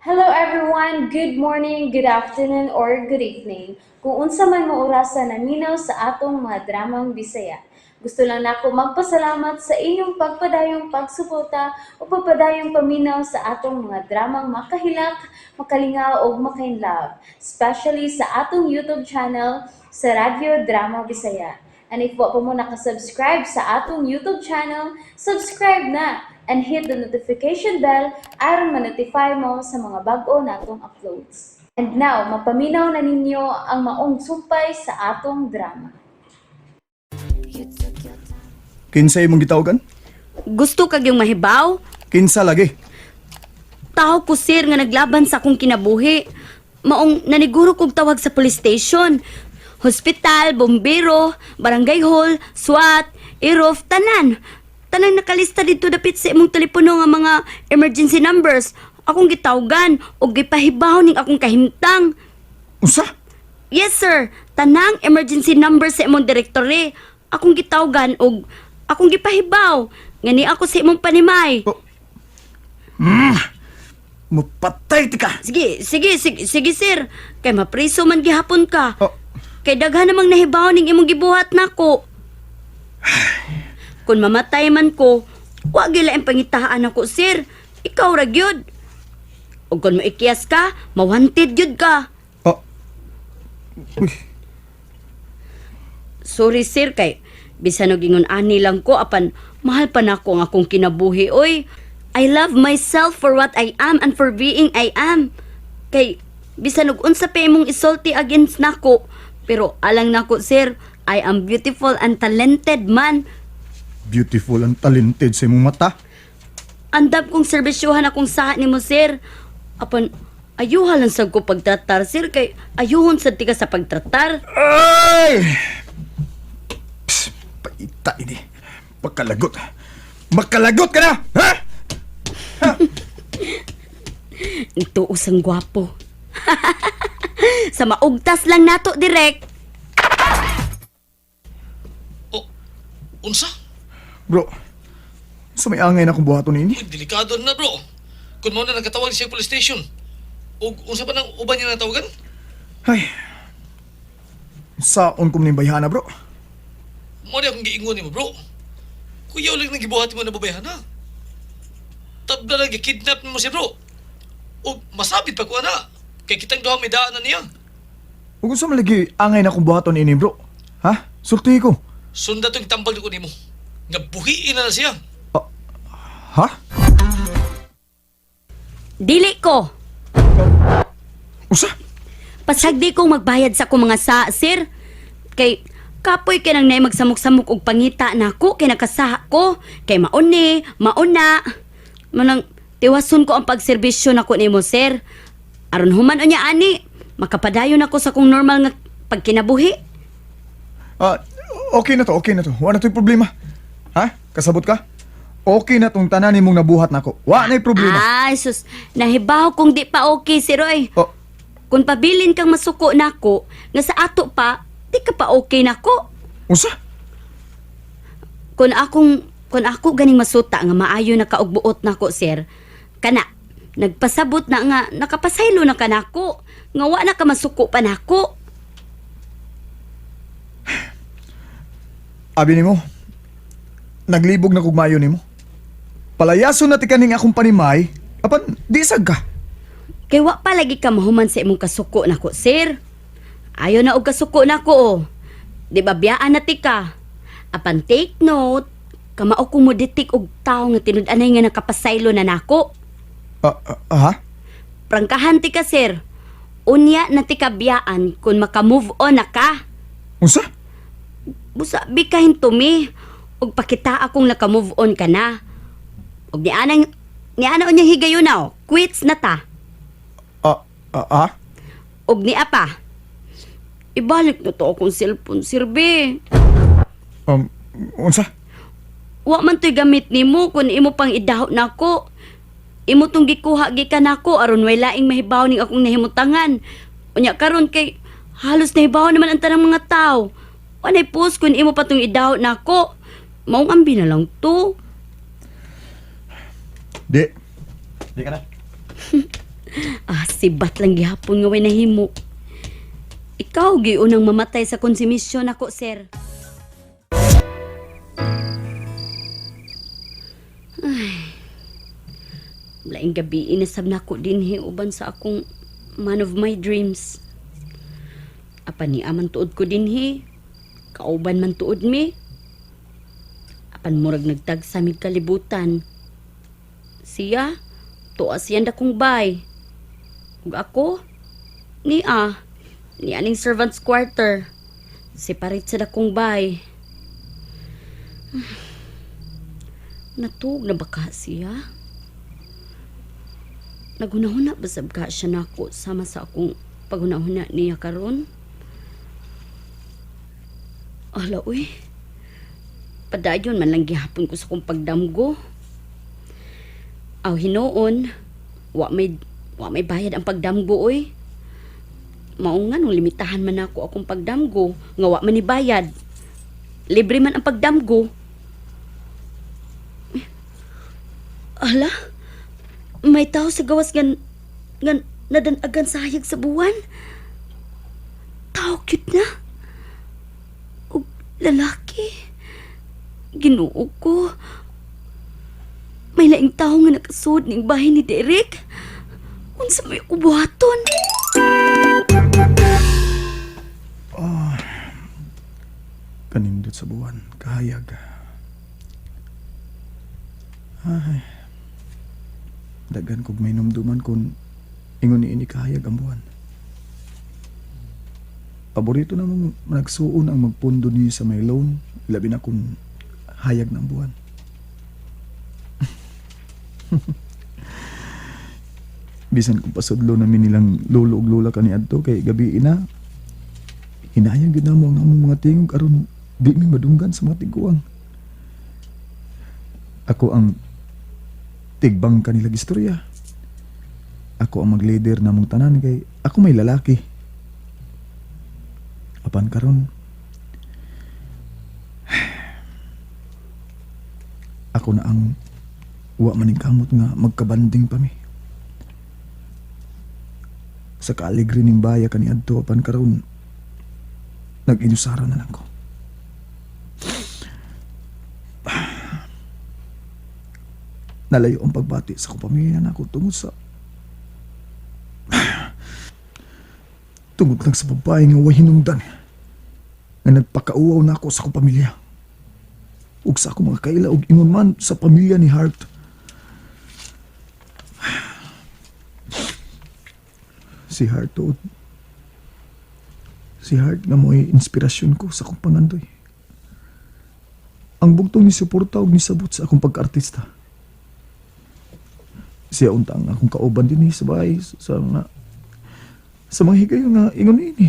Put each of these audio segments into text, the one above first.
Hello everyone! Good morning, good afternoon, or good evening. Kung unsa man mo orasa naminaw sa atong mga dramang Bisaya. Gusto lang nako magpasalamat sa inyong pagpadayong pagsuporta o pagpadayong paminaw sa atong mga dramang makahilak, makalingaw ug makainlove, especially sa atong YouTube channel sa Radyo Drama Bisaya. And if wa pa mo nakasubscribe sa atong YouTube channel, subscribe na and hit the notification bell aron ma-notify mo sa mga bag-o natong uploads. And now, mapaminaw na ninyo ang maong sumpay sa atong drama. Kinsa imong gitawagan? Gusto kag yung mahibaw? Kinsa lagi? Tao ko, sir, nga naglaban sa akong kinabuhi. Maong naniguro kog tawag sa police station, hospital, bombero, barangay hall, SWAT, IROF, tanan. Tanan nakalista dito dapit sa imong telepono nga mga emergency numbers. Akong gitawgan og gipahibaw ning akong kahimtang. Unsa? Yes, sir. Tanang emergency number sa imong directory. Akong gitawgan og akong gipahibaw. Ngani ako sa imong panimay. Oh. Mupatay ti ka. Sige, sige, sige, sige, sir. Kay mapriso man gihapon ka. Oh. Kay daghan namang nahibaw ning imong gibuhat nako. Kung mamatay man ko, wa gila ang pangitaan ako, sir. Ikaw ra gyud. Ug kung moikiyas ka, mawanted gyud ka. Oh. Uy, Sorry, sir, kay bisan og ingon ani lang ko apan mahal pa nako ang akong kinabuhi oy. I love myself for what I am and for being I am. Kay bisan og unsa pa imong isulti against nako, pero alang nako, sir, I am beautiful and talented man. Beautiful and talented sa imong mata. Andam kong serbisyuhan akong saha nimo, sir. Apan ayuha lang sad ko pagtratar, sir, kay ayuhon sad tika sa pagtratar. Ay! Psst, paita ini. Pagkalagot. Makalagot ka na! Ha? Ito usang gwapo. Sa maugtas lang nato direct. Oh, unsa? Bro, sa may angay na akong buhaton ini. Uy, delikado na, bro. Kung mao na nagkatawag siya police station. Ug unsa pa nang uban niya natawagan? Ay. Saon ko ning bayhana, bro? Mao di akong giingon nimo, bro. Kuya ulit nang gibuhat mo na babayhana. Tabla lang gikidnap nimo siya, bro. Ug masabit pa ko ana. Kay kitang duha may daan na niya. Ug unsa man lagi angay na akong buhaton ini, bro? Ha? Sulti ko. Sunda tong tambag ko nimo. Nga buhiin na na siya. Ha? Dili ko. Usa? Pasagdi kong magbayad sa akong mga sa, sir. Kay kapoy kay nang naay magsamok-samok og pangita nako kay nakasaha ko kay mauni, mauna. Manang tiwason ko ang pagserbisyo nako nimo, sir. Aron human unya ani, makapadayon ako sa akong normal nga pagkinabuhi. Ah, okay na to, okay na to. Wala na to'y problema. Ha? Kasabot ka? Okay na tong tanan nimong nabuhat nako. Wa na'y problema. Ay, sus, nahibaw kung di pa okay si Roy. Oh, Kung pabilin kang masuko nako, nga sa ato pa, di ka pa okay nako. Unsa? Kung ako ganing masuta nga maayo na kaugbuot nako, sir, kana nagpasabot na nga nakapasaylo na kanako nga wa na ka masuko pa nako. Abi nimo. Naglibog na kog maayo nimo. Palayason na ti kaning akong panimay, apan di sad ka. Kay wa pa lagi ka mahuman sa imong kasuko nako, sir. Ayo na og kasuko nako oh. Di ba biyaan na ti ka? Apan take note, kamao ko mo detek og tawo nga tinud-anay nga nakapasaylo na nako. Ah, ah, ha? Prangkahan ti ka, sir. Unya na ti ka biyaan kung maka-move on na ka. Unsa? Busa bikahin tumi. Ug pakita akong naka-move on ka na. Ug nianang niana unyang higayon na oh. Quits na ta. Ah, ah, ah? Ug niya pa. Ibalik na to akong cellphone, sir be. Unsa? Wa man to'y gamit nimo kun imo pang idaho nako. Imo tong gikuha gikan nako aron way laing mahibaw ning akong nahimutangan. Unya karon kay halos nahibaw naman ang tanang mga tao. Wanay post kun imo pa tong idaho nako. Maong ambi na lang to. Di. Di ka na. Sibat lang gihapon nga way nahimo. Ikaw giunang mamatay sa konsumisyon ako, sir. Ay. Laing gabi inasab nako dinhi uban sa akong man of my dreams. Apan ni aman tuod ko dinhi. Kauban man tuod mi. Apan murag nagtagsa mig kalibutan. Siya, tuwa siya dakong bay. Ug ako, niya, niya ning servant's quarter. Separate sa dakong bay. Natug na ba ka siya? Naghunahuna ba sab ka siya nako sama sa akong paghunahuna niya karon? Ala, uy. Padayon man lang gihapon ko sa akong pagdamgo. Aw hinuon, wa may bayad ang pagdamgo oy. Mao nga nung limitahan man ako akong pagdamgo nga wa man ni bayad. Libre man ang pagdamgo. Ala, may tao sa gawas nga, nga nadanagan sa hayag sa buwan. Tao cute na. Og lalaki. Ginoo ko. May laing tao nga nakasuod ning bahay ni Derek. Unsa may ubuhaton? Kanindot sa buwan, kahayag. Ay. Dagan kog may numduman kun ingon ni ini kahayag ang buwan. Paborito namong nagsuon ang magpundo ni sa may loan, labi na kung hayag ng buwan. Bisan kung pasudlo namin nilang lolo ug lola kani adto kay gabi ina, hinayang gyud namo ang among mga tingog aron di mi madunggan sa mga tiguang. Ako ang tigbang kanilang istorya. Ako ang mag-leader namong tanan kay ako may lalaki. Apan karon, ako na ang wa maning kamot nga magkabanding pa mi. Sa kaaligre ning baya kaniadto, apan karon nag-inusara na lang ko. Nalayo ang pagbati sa akong pamilya nako tungod sa tungod lang sa babae nga way hinungdan nga nagpakauaw na ako sa akong pamilya ug sa akong mga kaila ug ingon man sa pamilya ni Hart. Si Hart tuod. Si Hart nga mo'y inspirasyon ko sa akong pangandoy. Ang bugtong ni suporta ug nisabot sa akong pag-artista. Siya unta ang akong kauban din sa bahay sa mga higayon nga ingon ini.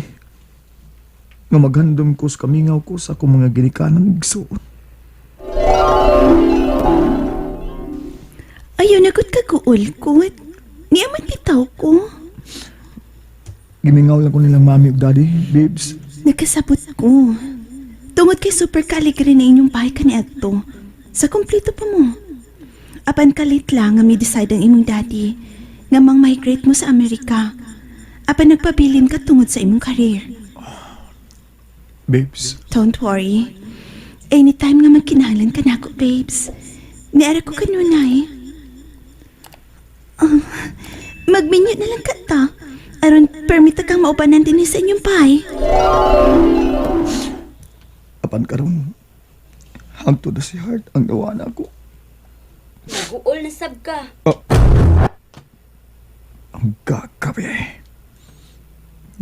Nga maghandom ko sa kamingaw ko sa akong mga ginikanan igsuon. Ayaw na gud ka kuulkot. Niya man bitaw ko. Gimingaw lang ko nilang mami ug daddy, babes. Nagkasabot ko. Tungod kay super kaligre na inyong bahay kaniadto. Sa kumpleto pa mo. Apan kalit lang nga mi decide ang imong daddy nga mang migrate mo sa Amerika. Apan nagpabilin ka tungod sa imong career. Babes, Don't worry. Anytime nga magkinahanglan ka nako, babes. Niara ko kanunay. Um, magminyo na lang ka ta. Aron permita kang maubanan din sa inyong pay. apan karon hangtod na si Hart ang gawa na ako. Naguol na sab ka. Ang gagabi.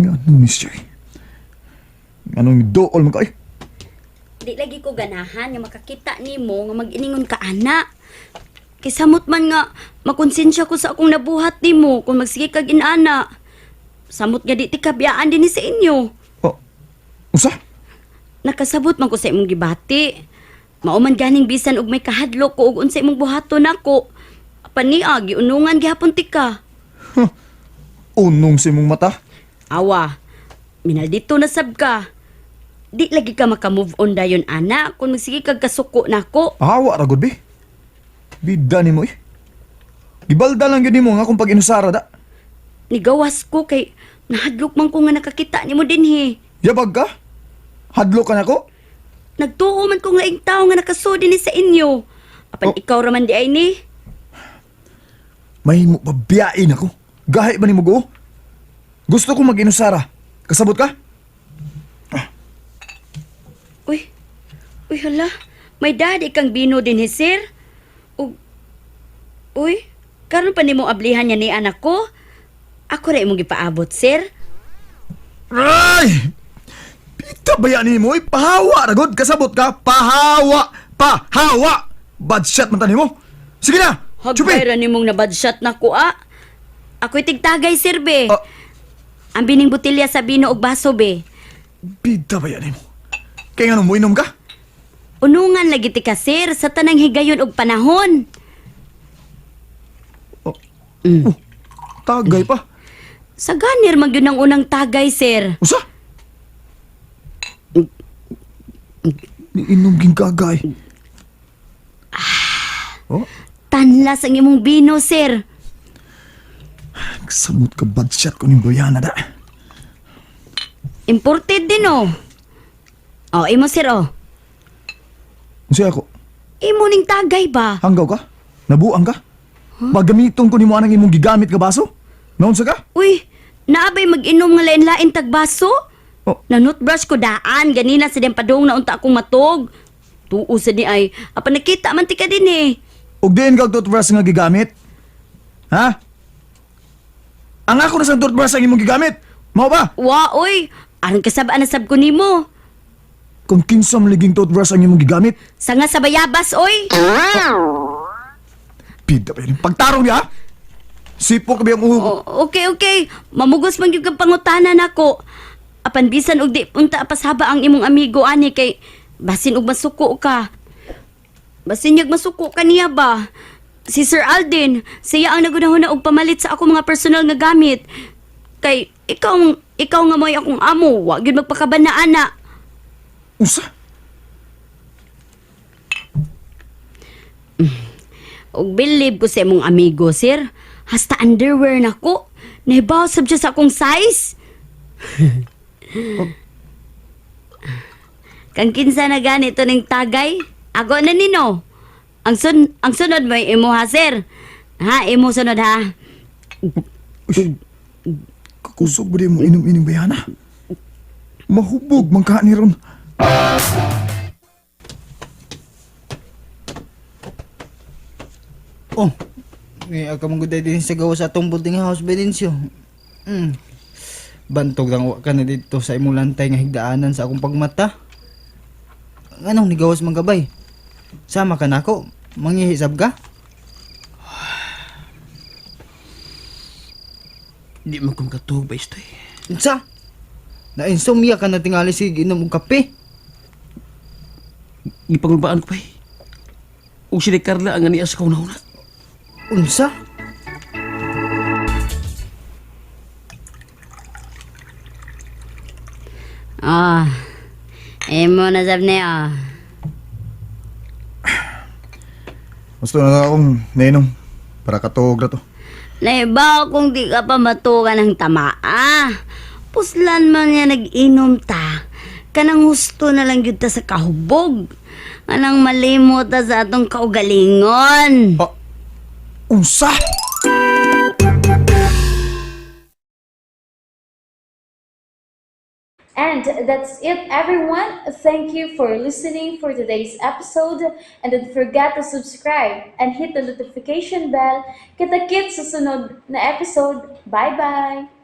Nga nung ni siya eh. Nga nung dool mo ka eh. Di lagi ko ganahan nga makakita nimo nga mag-iningon ka ana. Kay samot man nga makonsensya ko sa akong nabuhat nimo kung magsige kag inana. Samot nga di ti kabiyaan dinhi sa inyo. Oh, usa? Nakasabot man ko sa imong gibati. Mao man ganing bisan og may kahadlok ko og unsa imong buhaton nako. Apan niya giunungan gihapon ti ka. Unong sa imong mata. Awa, minaldito na sab ka. Di lagi ka maka-move on dayon ana kung magsige kag kasuko nako. Awa ra gud be. Bida nimo eh. Gibalda lang gyud nimo nga akong pag-inusara da. Nigawas ko kay nahadlok man ko nga nakakita nimo dinhi. Yabag ka? Hadlo ka nako? Nagtuo man kong laing tao nga nakasudi ni sa inyo. Apan Oh. ikaw ra man di ay ni. Mahimo pa biyain ako. Gahi ba ni mo go? Gusto ko mag-inusara. Kasabot ka? Uy. Uy hala. May daddy kang bino din sir. Ug Uy, karon pa nimo ablihan niya ni anak ko? Ako ra imong gipaabot, sir. Ay! Pita ba yan mo? Pahawa ragod. Kasabot ka? Pahawa! Pahawa! Bad shot man tani mo. Sige na! Chupi! Hagay ra nimong nabadshot na ko ah. Ako'y tigtagay, sir, be. Ah. Ang bining botelya sa bino og baso, be. Bida ba yan mo? Kaya nga nung muinom ka? Unungan lagi ti ka, sir, sa tanang higayon og panahon. Oh. Oh, tagay pa. Sa ganir man gyud ang unang tagay, sir. Usa? Niinom ging gagay. Oh, Tanlas ang imong bino, sir. samot ka bad shot ko ning bayana da. Imported din, oh. Oh, imo, sir, oh. Unsa ako? Imo ning tagay ba? Hanggaw ka? Nabuang ka? Bagamiton ko nimo anang imong gigamit ka baso? Naunsa ka? Uy, naabay mag-inom nga lain-lain tagbaso? Oh. Na brush ko daan, ganina sa diyang padung na unta akong matog. Tuo sa ni ay, apan nakita man ti ka din eh. Og diin kag toothbrush nga gigamit? Ha? Ang ako na sa toothbrush ang imong gigamit. Mao ba? Wa, oy, aron kasabaan na sab ko nimo. Kung kinsa man liging toothbrush ang imong gigamit, Sanga sa bayabas, oy. pida pa yun. Pagtarong niya, ha? Sipok ba yung uho ko? O, okay, okay. Mamugos man gyud kang pangutana nako. Apan bisan og di punta pasaba ang imong amigo ani kay basin og masuko ka. Basin yag masuko ka niya ba? Si Sir Alden, siya ang nagunahon na og pamalit sa ako mga personal nga gamit. Kay ikaw ikaw nga mo'y akong amo, wa gyud magpakabana ana. Usa? Og believe ko sa imong amigo, sir. Hasta underwear nako. Nahibaw sab siya sa akong size. Kang kinsa na ganito ning tagay? Ako na nino. Ang sunod mo imo ha, sir. Ha, imo sunod ha. Uy, kakusog ba di mo inom-inom bayana? Mahubog man ka ni ron. Oh, may aga mong guday din sa gawa sa atong boarding house, Benencio. Bantog lang wa ka na dito sa imong lantay nga higdaanan sa akong pagmata. Anong nigawas man gabay? Sama ka nako, manghihisab ka? Di man ko makatuog ba istoy. Unsa? Na-insomnia ka na tingali sige inom og kape. Gipanglubaan ko pa eh. Ug si Carla ang aniya sa kauna-una. Unsa? Ah. Imo na sab niya. Gusto na akong nainom para katuog na to. Naibaw kung di ka pa matukan ng tama, ah. Puslan man niya nag-inom ta. Kanang husto na lang gyud ta sa kahubog. Anang malimo ta sa atong kaugalingon. Ah, unsa? And that's it, everyone. Thank you for listening for today's episode. And don't forget to subscribe and hit the notification bell. Kita-kits sa sunod na episode. Bye-bye!